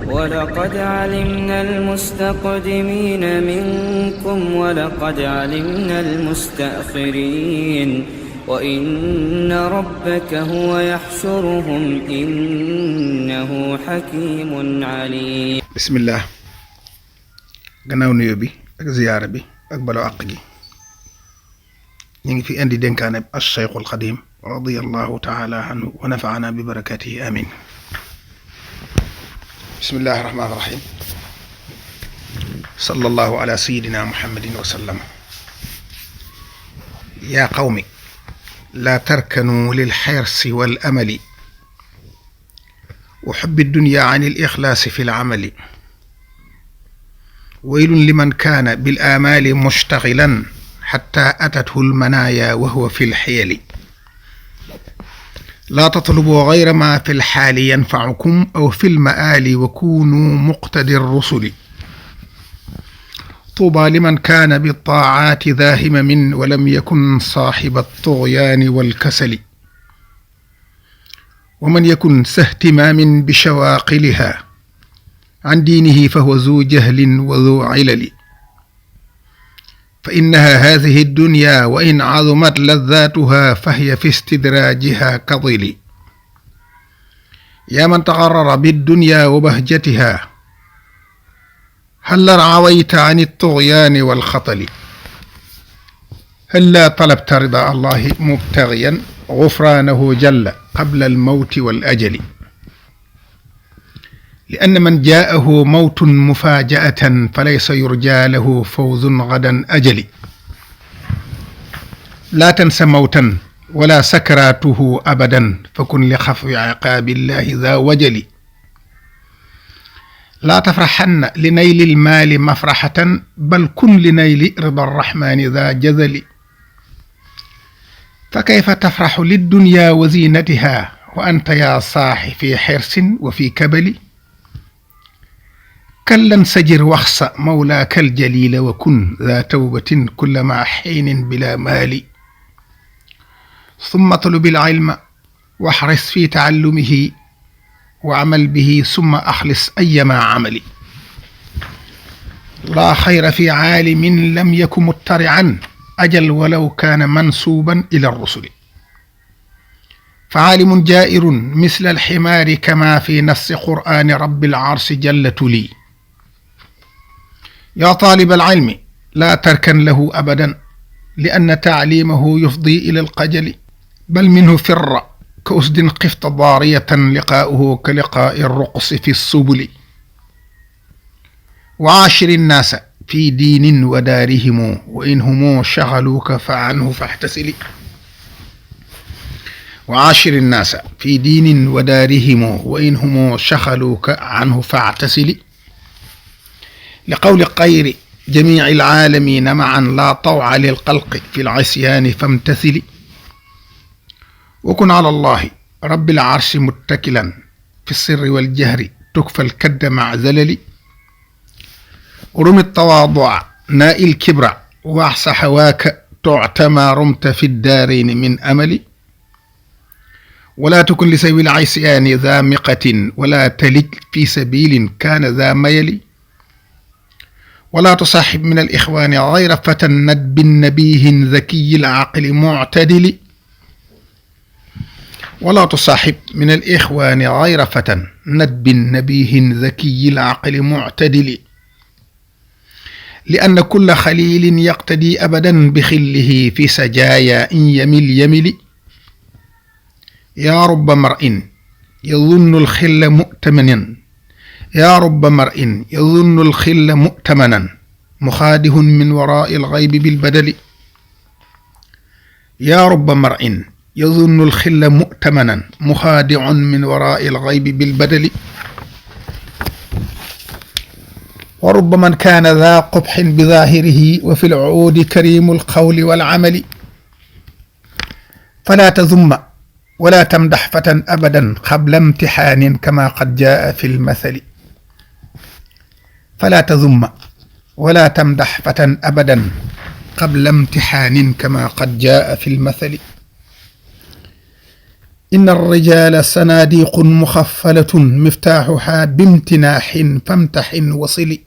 ولقد علمنا المستقدمين منكم ولقد علمنا المستأخرين وإن ربك هو يحشرهم إنه حكيم عليم. بسم الله. gannaaw nuyoo bi ak ziyaara bi ak baloo àq gi ñu ngi fi indi dénkaane Cheikhul Xadim radiyallahu taala anhu wa nafaana bi barakatihi amin. bismillahi rahmaani rahim. sallallahu ala sayyidina muhammadin wa sallam. yaa qawmi laa tarkanuu lil xirsi wal amali wa xubbi dunya an al ixlaasi fi l amali. waylun liman kaana bil aamaali mushtaxilan xataa atathu lmanaaya wa huwa fi lxiyali. laa tatlubuu gayra maa fi lxaali yanfacukum aw fi lmaali wa kunuu muqtadi rusuli. tuubaa liman kaana bitaacaati daa himamin wa lam yakun saaxiba tughyaani walkasali. wa man yakun sahtimaamin bishawaaqiliha an diinihi fa huwa zu jahlin wa zu cilali. fa innaha haadihi dunya wa in cazumat laddaatuha fa hiya fi istidraajiha kadili. yaa man taxarrara biddunya wa bahjatiha halla rawayta an altugyaani walxatali. halla talabta rida allahi mubtagiyan gufraanahu jalla qabla almawti walajali. لأن من جاءه موت مفاجأة فليس يرجى له فوز غدا أجل. لا تنس موتا ولا سكراته أبدا فكن لخفو عقاب الله ذا وجل. لا تفرحن لنيل المال مفرحة بل كن لنيل رضا الرحمن ذا جذل. فكيف تفرح للدنيا وزينتها وأنت يا صاح في حرص وفي كبل. كلا انسجر واخص مولاك الجليل وكن ذا توبة كلما حين بلا مال. ثم اطلب العلم واحرص في تعلمه واعمل به ثم أخلص أيما عمل. لا خير في عالم لم يكن مترعا أجل ولو كان منسوبا إلى الرسل. فعالم جائر مثل الحمار كما في نص قرآن رب العرش جل تلي. يا طالب العلم لا تركن له أبدا لأن تعليمه يفضي إلى القجل. بل منه فر كأسد قفط ضارية لقاؤه كلقاء الرقص في السبل. وعاشر الناس في دين ودارهم وإن هم شغلوك فعنه فاحتسل. وعاشر الناس في دين ودارهم وإن هم شغلوك عنه فاعتسل. لقول خير جميع العالمين معا لا طوع للقلق في العصيان فامتثل. وكن على الله رب العرش متكلا في السر والجهر تكفى الكد مع زلل. ورم التواضع نائل الكبر واعص هواك تعت ما رمت في الدارين من أمل. ولا تكن لسوي العصيان ذا مقة ولا تلج في سبيل كان ذا ميل. ولا تصاحب من الإخوان غير فتى ندب نبيه ذكي العقل معتدل. ولا تصاحب من الإخوان غير فتى ندب نبيه ذكي العقل معتدل. لأن كل خليل يقتدي أبدا بخله في سجايا إن يمل يمل. يا رب مرء يظن الخل مؤتمنا يا رب مرء يظن الخل مؤتمنا مخاده من وراء الغيب بالبدل. يا رب مرء يظن الخل مؤتمنا مخادع من وراء الغيب بالبدل. ورب من كان ذا قبح بظاهره وفي العود كريم القول والعمل. فلا تذم ولا تمدح فتى أبدا قبل امتحان كما قد جاء في المثل. فلا تذم ولا تمدح فتى أبدا قبل امتحان كما قد جاء في المثل. إن الرجال صناديق مخفلة مفتاحها بامتناح فامتحن وصل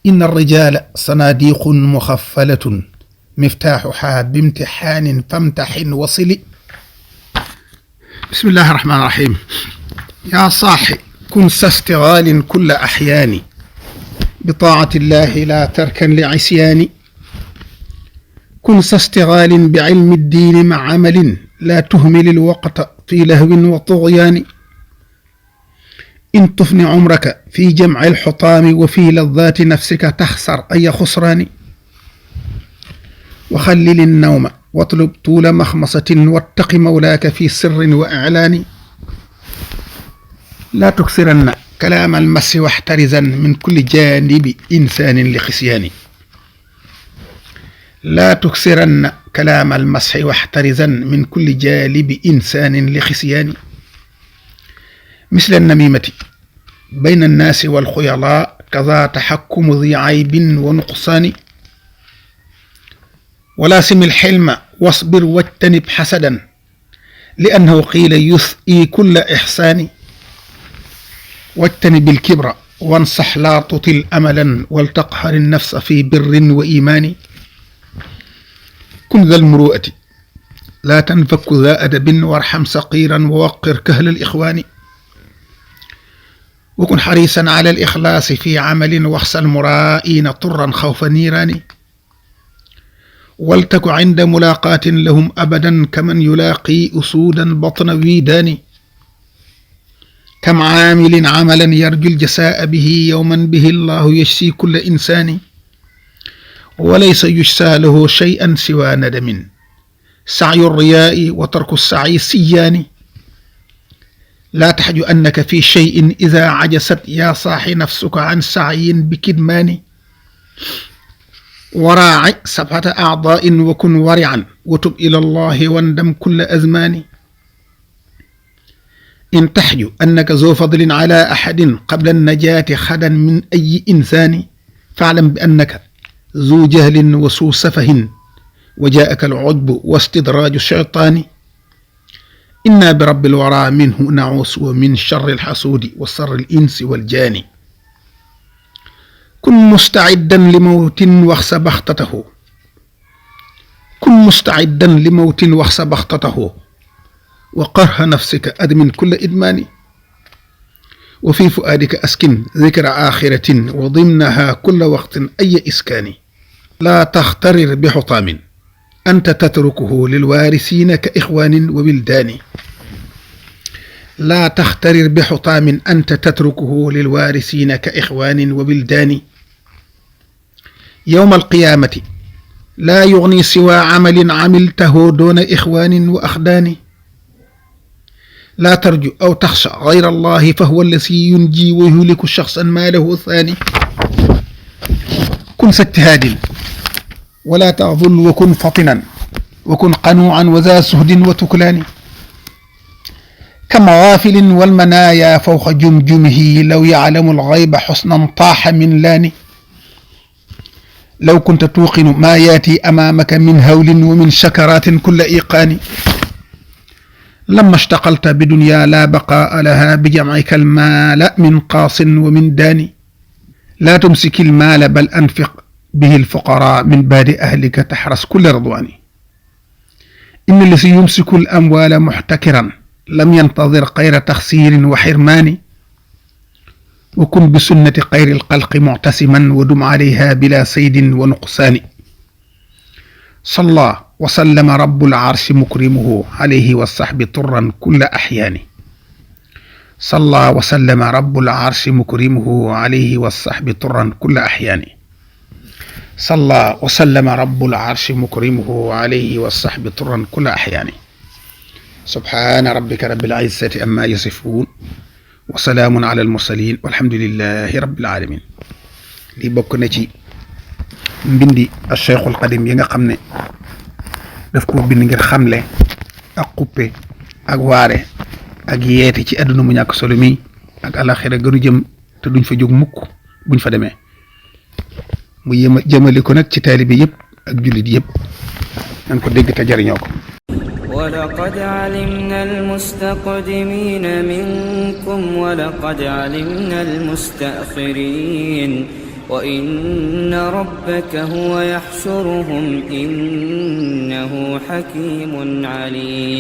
إن الرجال صناديق مخفلة مفتاحها بامتحان فامتحن وصل بسم الله الرحمن الرحيم يا صاحي كن استغال كل أحيان بطاعة الله لا تركا لعصيان كن استغال بعلم الدين مع عمل لا تهمل الوقت في لهو وطغيان إن تفني عمرك في جمع الحطام وفي لذات نفسك تخسر أي خسران وخلل النوم واطلب طول مخمصة واتق مولاك في سر وإعلان لا تكثرن كلام المس واحترزا من كل جانب إنسان لخسيان لا تكثرن كلام المسح واحترزا من كل جانب إنسان لخسيان مثل النميمة بين الناس والخيلاء كذا تحكم ذي عيب ونقصان ولاسم الحلم واصبر واجتنب حسدا لأنه قيل يثئي كل إحسان واجتنب الكبر وانصح لا تطل أملا ولتقهر النفس في بر وإيمان كن ذا المروءة لا تنفك ذا أدب وارحم صقيرا ووقر كهل الإخوان وكن حريصا على الإخلاص في عمل واخشى المرائين طرا خوف نيران ولتك عند ملاقاة لهم أبدا كمن يلاقي أسودا بطن ويدان كم عامل عملا يرجو الجزاء به يوما به الله يشفي كل إنسان وليس يجزى له شيئا سوى ندم سعي الرياء وترك السعي سيان لا تحج أنك في شيء إذا عجست يا صاح نفسك عن سعي بكدمان وراعي سبعة أعضاء وكن ورعا وتب إلى الله واندم كل أزمان إن تحج أنك ذو فضل على أحد قبل النجاة خدا من أي إنسان فاعلم بأنك ذو جهل وسوء سفه وجاءك العجب واستدراج الشيطان إنا برب الورى منه نعوس ومن شر الحسود وشر الإنس والجان كن مستعدا لموت واخس بختته كن مستعدا لموت واخس بختته وقرها نفسك أدمن كل إدمان وفي فؤادك أسكن ذكر آخرة وضمنها كل وقت أي إسكان لا تخترر بحطام أنت تتركه للوارثين كإخوان وبلدان لا تخترر بحطام أنت تتركه للوارثين كإخوان وبلدان يوم القيامة لا يغني سوى عمل عملته دون إخوان وأخدان لا ترجو أو تخشى غير الله فهو الذي ينجي ويهلك شخصا ما له ثاني كن اجتهاد ولا تغفل وكن فطنا وكن قنوعا وذا سهد وتكلان كمغافل والمنايا فوق جمجمه لو يعلم الغيب حسنا طاح من لان لو كنت توقن ما ياتي أمامك من هول ومن شكرات كل إيقان لما اشتغلت بدنيا لا بقاء لها بجمعك المال من قاص ومن داني لا تمسك المال بل أنفق به الفقراء من بعد أهلك تحرس كل رضوان إن الذي يمسك الأموال محتكرا لم ينتظر غير تخسير وحرمان وكن بسنة خير الخلق معتسما ودم عليها بلا سيد ونقصان صلى وسلم رب العرش مكرمه عليه والصحب طرا كل أحيان صلى وسلم رب العرش مكرمه عليه والصحب طرا كل أحيان صلى وسلم رب العرش مكرمه عليه والصحب طرا كل أحيان سبحان ربك رب العزة أما يصفون وسلام على المرسلين والحمد لله رب العالمين li bokk na ci mbindi Cheikhul Xadim yi nga xam ne daf ko bind ngir xamle ak xuppe ak waare ak yeete ci àdduna mu ñàkk solo mi ak alaxira gënu jëm te duñ fa jóg mukk buñ fa demee mu jëmale ko nag ci taalibe yëpp ak jullit yëpp nañ ko dégg te jariñoo ko ولقد علمنا المستقدمين منكم ولقد علمنا المستأخرين وإن ربك هو يحشرهم إنه حكيم عليم